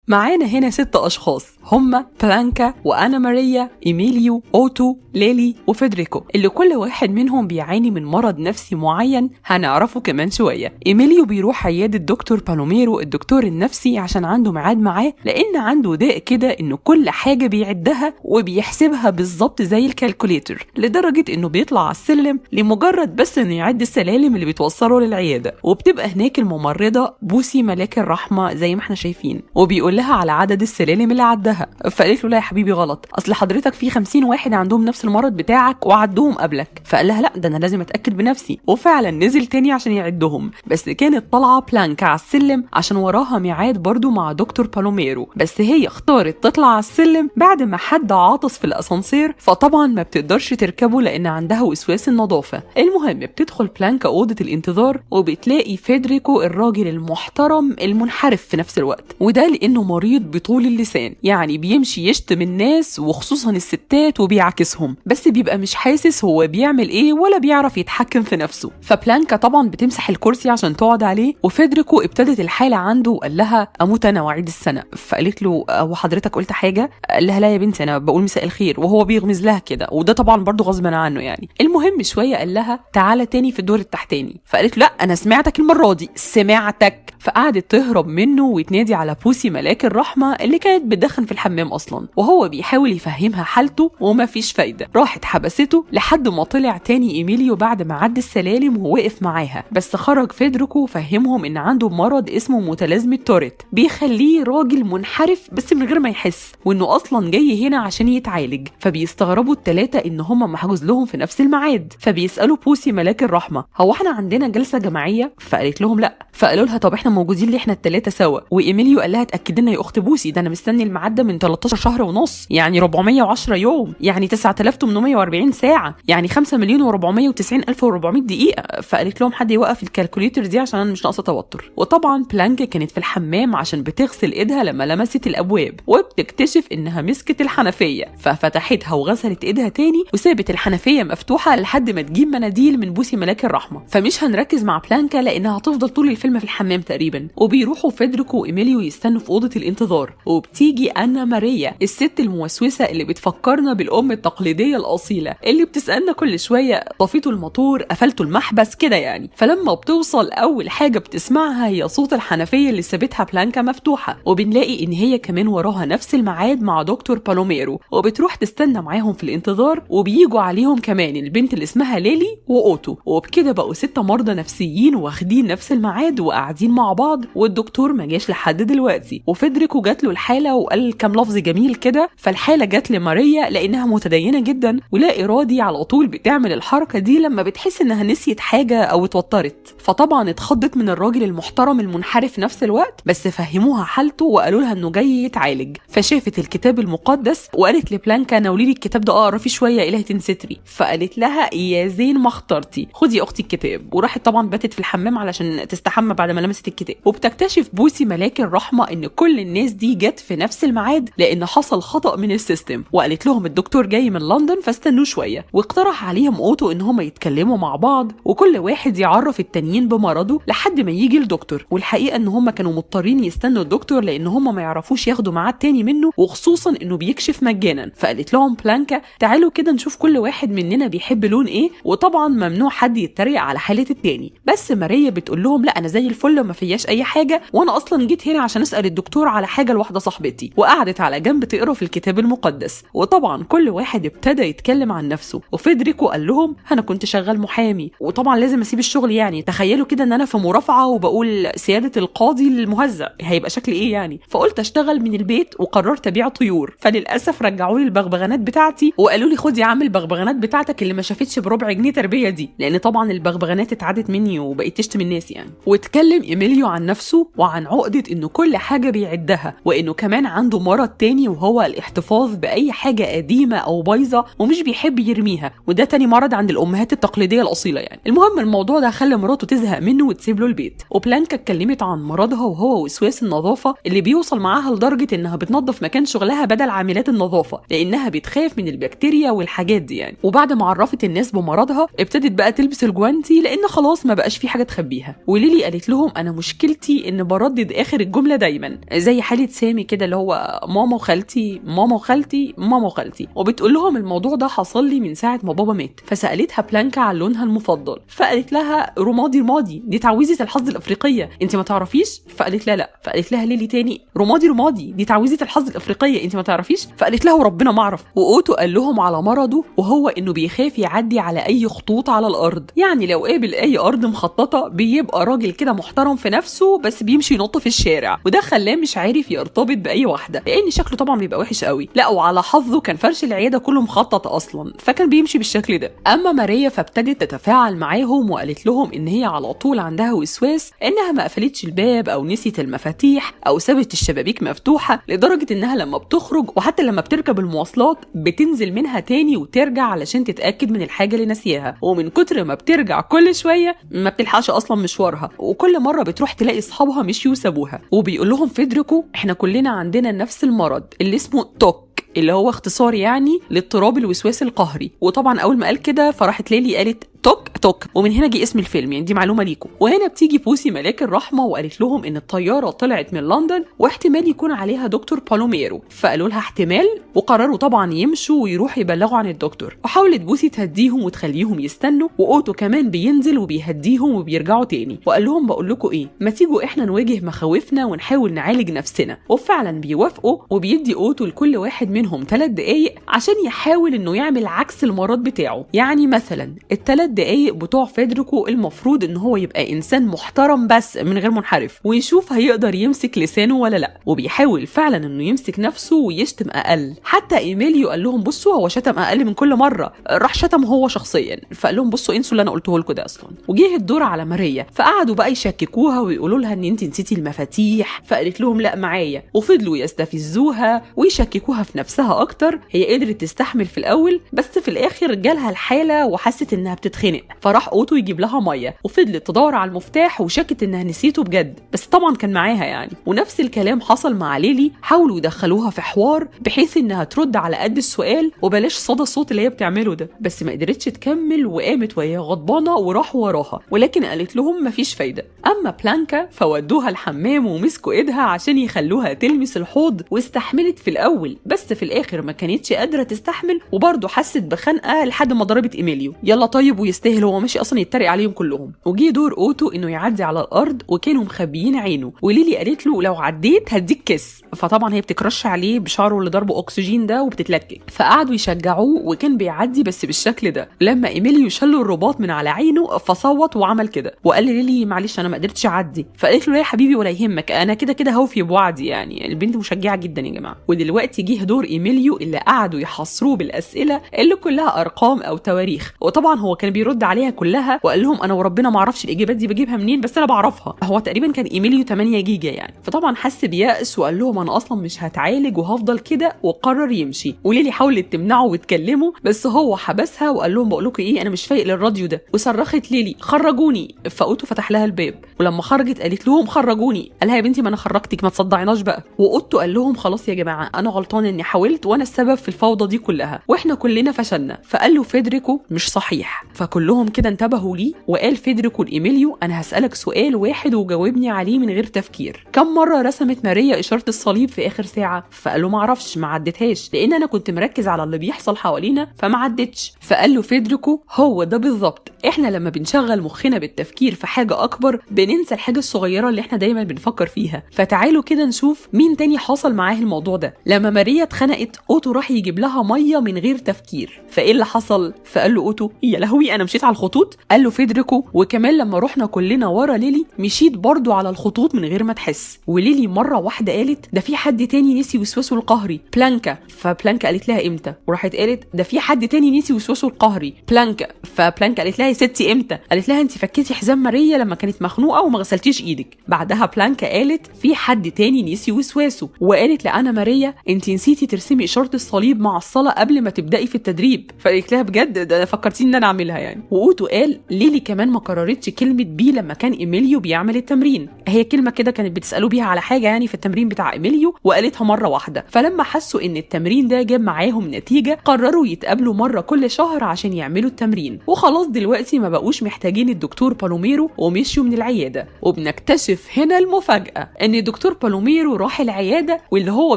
معانا هنا 6 أشخاص هما بلانكا وأنا ماريا، إيميليو، أوتو، ليلي وفيدريكو، اللي كل واحد منهم بيعاني من مرض نفسي معين هنعرفه كمان شوية. إيميليو بيروح عيادة دكتور بالوميرو الدكتور النفسي عشان عنده ميعاد معاه، لأن عنده داء كده إنه كل حاجة بيعدها وبيحسبها بالظبط زي ال calculator، لدرجة إنه بيطلع على السلم لمجرد بس إنه يعد السلالم اللي بتوصله للعيادة. وبتبقى هناك الممرضة بوسي ملاك الرحمة زي ما احنا شايفين، وبيقول لها على عدد السلالم اللي عدها، فقالت له لا يا حبيبي غلط، اصل حضرتك في 50 واحد عندهم نفس المرض بتاعك وعدوهم قبلك. فقال لها لا ده انا لازم اتاكد بنفسي، وفعلا نزل تاني عشان يعدهم، بس كانت طالعه بلانكا على السلم عشان وراها ميعاد برضو مع دكتور بالوميرو، بس هي اختارت تطلع على السلم بعد ما حد عاطس في الاسانسير، فطبعا ما بتقدرش تركبه لان عندها وسواس النظافة. المهم بتدخل بلانكا اوضة الانتظار وبتلاقي فيدريكو الراجل المحترم المنحرف في نفس الوقت، وده لانه مريض بطول اللسان، يعني بيمشي يشتم الناس وخصوصا الستات وبيعاكسهم، بس بيبقى مش حاسس هو بيعمل ايه ولا بيعرف يتحكم في نفسه. فبلانكا طبعا بتمسح الكرسي عشان تقعد عليه، وفيدريكو ابتدت الحالة عنده وقال لها اموت انا واعيد السنة. فقالت له هو حضرتك قلت حاجة؟ قال لها لا يا بنتي انا بقول مساء الخير، وهو بيغمز لها كده، وده طبعا برضو غصب عنه يعني. المهم شوية قال لها تعالى تاني في الدور التحتاني، فقالت له لا انا سمعتك المرة دي سمعتك. فقعدت تهرب منه وتنادي على بوسي ملاك الرحمة اللي كانت بتدخن في الحمام اصلا، وهو بيحاول يفهمها حالته وما فيش فايده، راحت حبسته لحد ما طلع تاني ايميليو بعد ما عدى السلالم ووقف معاها. بس خرج فيدريكو وفهمهم ان عنده مرض اسمه متلازمة توريت بيخليه راجل منحرف بس من غير ما يحس، وانه اصلا جاي هنا عشان يتعالج. فبيستغربوا الثلاثة ان هما محجوز لهم في نفس الميعاد، فبيسالوا بوسي ملاك الرحمة هو احنا عندنا جلسه جماعية؟ فقالت لهم لا. فقالوا لها طب احنا موجودين ليه احنا الثلاثة سوا؟ وايميليو قال لها اتاكد لنا يا اخت بوسي، ده انا مستني الميعاد ده من 13 شهر ونص، يعني 410 يوم، يعني 9840 ساعة، يعني 5,490,400 دقيقة. فقالت لهم حد يوقف ال calculator دي عشان انا مش ناقصه توتر. وطبعا بلانكا كانت في الحمام عشان بتغسل ايدها لما لمست الابواب، وبتكتشف انها مسكت الحنفية، ففتحتها وغسلت ايدها تاني وسابت الحنفية مفتوحة لحد ما تجيب مناديل من بوسي ملاك الرحمة. فمش هنركز مع بلانكا لانها هتفضل طول الفيلم في الحمام تقريبا. وبيروحوا فيدريكو وايميليو يستنوا في اوضة الانتظار، وبتيجي انا ماريا الست الموسوسه اللي بتفكرنا بالام التقليدية الاصيلة اللي بتسالنا كل شوية طفيتوا الموتور، قفلتوا المحبس كده يعني. فلما بتوصل اول حاجة بتسمعها هي صوت الحنفية اللي سابتها بلانكا مفتوحة، وبنلاقي ان هي كمان وراها نفس الميعاد مع دكتور بالوميرو، وبتروح تستنى معاهم في الانتظار. وبيجوا عليهم كمان البنت اللي اسمها ليلي واوتو، وبكده بقوا 6 مرضى نفسيين واخدين نفس الميعاد وقاعدين مع بعض، والدكتور ما جاش لحد دلوقتي. وفيدريكو جات له الحالة وقال كام لفظ جميل كده، فالحاله جات لماريا لانها متدينه جدا ولا ارادي على طول بتعمل الحركة دي لما بتحس انها نسيت حاجة او اتوترت. فطبعا اتخضت من الراجل المحترم المنحرف نفس الوقت، بس فهموها حالته وقالوا لها انه جاي يتعالج. فشافت الكتاب المقدس وقالت لبلانكا ناولي لي الكتاب ده اقرا فيه شوية الهي تنستري. فقالت لها يا زين ما اخترتي، خدي يا اختي الكتاب. وراحت طبعا باتت في الحمام علشان تستحمى بعد ما لمست الكتاب. وبتكتشف بوسي ملاك الرحمة ان كل الناس دي جت في نفس الميعاد لان حصل خطأ من ال system، وقالت لهم الدكتور جاي من لندن فاستنوه شوية. واقترح عليهم اوتو ان هم يتكلموا مع بعض وكل واحد يعرف التانيين بمرضه لحد ما يجي الدكتور. والحقيقة ان هم كانوا مضطرين يستنوا الدكتور لان هم ما يعرفوش ياخدوا ميعاد تاني منه، وخصوصا انه بيكشف مجانا. فقالت لهم بلانكا تعالوا كده نشوف كل واحد مننا بيحب لون ايه، وطبعا ممنوع حد يتريق على حاله التاني. بس ماريا بتقول لهم لا انا زي الفل وما فياش اي حاجة، وانا اصلا جيت هنا عشان اسال الدكتور على حاجة لواحدة صاحبتي. وقعدت على جنب تقرا في الكتاب المقدس. وطبعا كل واحد ابتدى يتكلم عن نفسه، وفيدريكو قال لهم انا كنت شغال محامي وطبعا لازم اسيب الشغل، يعني تخيلوا كده ان انا في مرافعه وبقول سيادة القاضي المهزأ، هيبقى شكلي ايه يعني؟ فقلت اشتغل من البيت وقررت ابيع طيور. فللاسف رجعوا لي البغبغانات بتاعتي وقالوا لي خد يا عم البغبغانات بتاعتك اللي ما شافتش بربع جنيه تربيه دي، لان طبعا البغبغانات اتعدت مني وبقيت تشتم الناس يعني. واتكلم ايميليو عن نفسه وعن عقده انه كل حاجة بيعدها، وانه كمان عنده مرض تاني وهو الاحتفاظ باي حاجة قديمة او بايظة ومش بيحب يرميها، وده تاني مرض عند الامهات التقليدية الاصيلة يعني. المهم الموضوع ده خلى مراته تزهق منه وتسيب له البيت. وبلانكا اتكلمت عن مرضها وهو وسواس النظافة اللي بيوصل معاها لدرجة انها بتنظف مكان شغلها بدل عاملات النظافة لانها بتخاف من البكتيريا والحاجات دي يعني. وبعد ما عرفت الناس بمرضها ابتدت بقى تلبس الجوانتي لان خلاص ما بقاش في حاجة تخبيها. وليلي قالت لهم انا مشكلتي ان بردد اخر الجملة دايما، زي حاله سامي كده اللي هو ماما وخالتي ماما وخالتي ماما وخالتي. وبتقول لهم الموضوع ده حصل لي من ساعة ما بابا مات. فسالتها بلانكا عن لونها المفضل، فقالت لها رمادي رمادي، دي تعويذه الحظ الافريقية، انت ما تعرفيش؟ فقالت لها لا. فقالت لها ليلي تاني رمادي رمادي، دي تعويذه الحظ الافريقية، انت ما تعرفيش؟ فقالت لها وربنا ما اعرف. واوتو قال لهم على مرضه، وهو انه بيخاف يعدي على اي خطوط على الارض، يعني لو قابل اي ارض مخططه بيبقى راجل كده محترم في نفسه بس بيمشي ينط في الشارع، وده خلاه مش عارف يرتبط باي واحدة لان شكله طبعا بيبقى وحش قوي. لا وعلى حظه كان فرش العيادة كله مخطط اصلا، فكان بيمشي بالشكل ده. اما ماريا فابتدت تتفاعل معاهم وقالت لهم ان هي على طول عندها وسواس انها ما قفلتش الباب او نسيت المفاتيح او سابت الشبابيك مفتوحة، لدرجة انها لما بتخرج وحتى لما بتركب المواصلات بتنزل منها تاني وترجع علشان تتاكد من الحاجة اللي ناسياها، ومن كتر ما بترجع كل شوية ما بتلحقش اصلا مشوارها، وكل مرة بتروح تلاقي اصحابها مشيوا وسابوها. وبيقول لهم فيدريكو احنا كلنا عندنا نفس المرض اللي اسمه TOC، اللي هو اختصار يعني لاضطراب الوسواس القهري. وطبعا اول ما قال كده فراحت ليلي قالت توك توك، ومن هنا جه اسم الفيلم، يعني دي معلومة ليكم. وهنا بتيجي بوسي ملاك الرحمة وقالت لهم ان الطيارة طلعت من لندن واحتمال يكون عليها دكتور بالوميرو، فقالوا لها احتمال، وقرروا طبعا يمشوا ويروحوا يبلغوا عن الدكتور. وحاولت بوسي تهديهم وتخليهم يستنوا، واوتو كمان بينزل وبيهديهم وبيرجعوا تاني، وقال لهم بقول لكم ايه، ما تيجوا احنا نواجه مخاوفنا ونحاول نعالج نفسنا. وفعلا بيوافقوا، وبيدي اوتو لكل واحد منهم 3 دقايق عشان يحاول انه يعمل عكس المرض بتاعه. يعني مثلا ال3 دقايق بتوع فيدريكو المفروض ان هو يبقى انسان محترم بس من غير منحرف، ويشوف هيقدر يمسك لسانه ولا لا، وبيحاول فعلا انه يمسك نفسه ويشتم اقل. حتى ايميليو قال لهم بصوا هو شتم اقل من كل مرة، راح شتم هو شخصيا، فقال لهم بصوا انسوا اللي انا قلته لكم ده اصلا. وجه الدور على ماريا، فقعدوا بقى يشككوها ويقولوا لها ان انت نسيتي المفاتيح، فقالت لهم لا معايا، وفضلوا يستفزوها ويشككوها في نفسها اكتر. هي قدرت تستحمل في الاول، بس في الاخر جالها الحالة وحست انها بتتخنق، فراح اوتو يجيب لها مية، وفضلت تدور على المفتاح وشكت انها نسيته بجد، بس طبعا كان معاها يعني. ونفس الكلام حصل مع ليلي، حاولوا يدخلوها في حوار بحيث انها ترد على قد السؤال وبلاش صدى الصوت اللي هي بتعمله ده، بس ما قدرتش تكمل وقامت وهي غضبانه وراحوا وراها، ولكن قالت لهم مفيش فايده. اما بلانكا فودوها الحمام ومسكوا ايدها عشان يخلوها تلمس الحوض، واستحملت في الاول، بس في الاخر ما كانتش قادرة تستحمل، وبرضه حست بخنقه لحد ما ضربت ايميليو. يلا طيب ويستاهل، هو ماشي اصلا يتريق عليهم كلهم. وجي دور اوتو انه يعدي على الارض، وكانوا مخبيين عينه، وليلي قالت له لو عديت هديك kiss، فطبعا هي بتكرش عليه بشعره اللي ضربه اكسجين ده وبتتلكك، فقعدوا يشجعوه وكان بيعدي بس بالشكل ده. لما ايميليو شلوا الرباط من على عينه فصوت وعمل كده، وقال لليلي معلش انا ما قدرتش اعدي، فقالت له يا حبيبي ولا يهمك انا كده كده هوفي بوعدي. يعني البنت مشجعه جدا يا جماعة. ودلوقتي جه دور ايميليو اللي قعدوا يحاصروه بالاسئلة اللي كلها ارقام او تواريخ، وطبعا هو كان بيرد عليها كلها وقال لهم انا وربنا ما اعرفش الاجابات دي بجيبها منين بس انا بعرفها. هو تقريبا كان ايميليو 8 جيجا يعني. فطبعا حس بيأس وقال لهم انا اصلا مش هتعالج وهفضل كده، وقرر يمشي. وليلي حاولت تمنعه وتكلمه بس هو حبسها وقال لهم بقول لكم ايه انا مش فايق للراديو ده، وصرخت ليلي خرجوني، فاوتو فتح لها الباب، ولما خرجت قالت لهم خرجوني، قال لها يا بنتي ما انا خرجتك ما تصدعيناش بقى. واوتو قال لهم خلاص يا جماعة انا غلطان اني حاولت وانا السبب في الفوضى دي كلها واحنا كلنا فشلنا. فقال له فيدريكو مش صحيح، فكلهم كده انتبهوا ليه. وقال فيدريكو لايميليو انا هسالك سؤال واحد وجاوبني عليه من غير تفكير، كم مرة رسمت ماريا اشارة الصليب في اخر ساعة؟ فقال له ما اعرفش ما عدتهاش لان انا كنت مركز على اللي بيحصل حوالينا فما عدتش. فقال له فيدريكو هو ده بالظبط، احنا لما بنشغل مخنا بالتفكير في حاجة اكبر بننسى الحاجة الصغيرة اللي احنا دايما بنفكر فيها. فتعالوا كده نشوف مين تاني حصل معاه الموضوع ده. لما ماريا اتخنقت اوتو راح يجيب لها مية من غير تفكير، فايه اللي حصل؟ فقال له اوتو يا لهوي انا مشيت على الخطوط. قال له فيدريكو وكمان لما رحنا كلنا ورا ليلي مشيت برضو على الخطوط من غير ما تحس. وليلي مرة واحدة قالت ده في حد تاني نسي وسواسه القهري، بلانكا. فبلانكا قالت لها امتى؟ وراحت قالت ده في حد تاني نسي وسواسه القهري، بلانكا. فبلانكا قالت لها يا ستي امتى؟ قالت لها انت فكيتي حزام ماريا لما كانت مخنوقه وما غسلتيش ايدك. بعدها بلانكا قالت في حد تاني نسي وسواسه، وقالت لانا ماريا انت نسيتي ترسمي اشارة الصليب مع الصلاة قبل ما تبداي في التدريب. فقالت لها بجد ده فكرتيني ان انا اعملها يعني. يعني. واوتو قال ليلي كمان ما كررتش كلمة بي لما كان إيميليو بيعمل التمرين، هي كلمة كده كانت بتساله بيها على حاجة يعني في التمرين بتاع إيميليو، وقالتها مرة واحدة. فلما حسوا ان التمرين ده جاب معاهم نتيجة قرروا يتقابلوا مرة كل شهر عشان يعملوا التمرين، وخلاص دلوقتي ما بقوش محتاجين الدكتور بالوميرو ومشيوا من العيادة. وبنكتشف هنا المفاجاة ان الدكتور بالوميرو راح العيادة واللي هو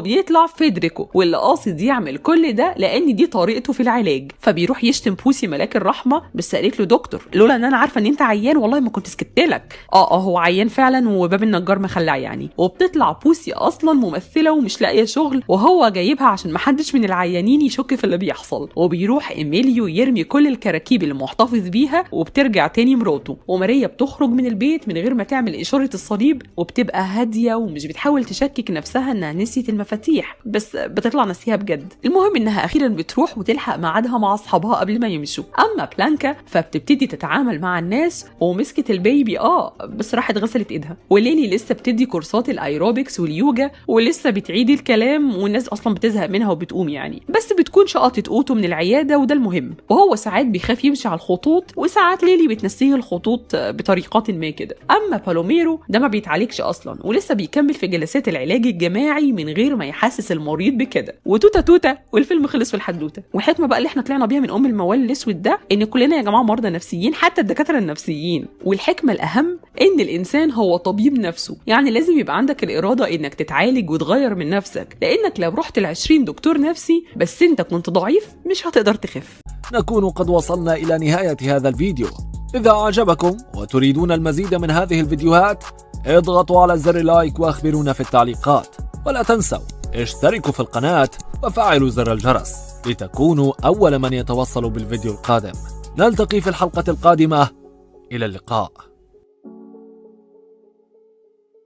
بيطلع فيدريكو، واللي قاصد يعمل كل ده لان دي طريقته في العلاج. فبيروح يشتم بوسي ملاك الرحمة، بس قالت له دكتور لولا ان انا عارفه ان انت عيان والله ما كنت سكت لك. هو عيان فعلا وباب النجار مخلع يعني. وبتطلع بوسي اصلا ممثلة ومش لاقيه شغل، وهو جايبها عشان محدش من العيانين يشك في اللي بيحصل. وبيروح إيميليو يرمي كل الكراكيب اللي محتفظ بيها، وبترجع تاني مراته. وماريا بتخرج من البيت من غير ما تعمل اشارة الصليب، وبتبقى هادية ومش بتحاول تشكك نفسها انها نسيت المفاتيح، بس بتطلع نسيها بجد. المهم انها اخيرا بتروح وتلحق ميعادها مع اصحابها قبل ما يمشوا. اما بلانكا فبتبتدي تتعامل مع الناس ومسكت ال baby بس راحت غسلت ايدها. وليلي لسه بتدي كورسات الايروبكس واليوجا ولسه بتعيد الكلام، والناس اصلا بتزهق منها وبتقوم يعني، بس بتكون شقطت اوتو من العيادة وده المهم. وهو ساعات بيخاف يمشي على الخطوط، وساعات ليلي بتنسيه الخطوط بطريقات ما كده. اما بالوميرو ده ما بيتعالجش اصلا ولسه بيكمل في جلسات العلاج الجماعي من غير ما يحسس المريض بكده. وتوته توته والفيلم خلص في الحدوتة. والحكمة بقى اللي احنا طلعنا بيها من ام الموال الاسود ده ان كلنا يا جماعة مرضى نفسيين، حتى الدكاترة النفسيين. والحكمة الاهم ان الانسان هو طبيب نفسه، يعني لازم يبقى عندك الارادة انك تتعالج وتغير من نفسك، لانك لو رحت ل20 دكتور نفسي بس انت كنت ضعيف مش هتقدر تخف. نكون قد وصلنا الى نهاية هذا الفيديو. اذا اعجبكم وتريدون المزيد من هذه الفيديوهات اضغطوا على زر like واخبرونا في التعليقات، ولا تنسوا اشتركوا في القناة وفعلوا زر الجرس لتكونوا أول من يتوصل بالفيديو القادم. نلتقي في الحلقة القادمة، إلى اللقاء.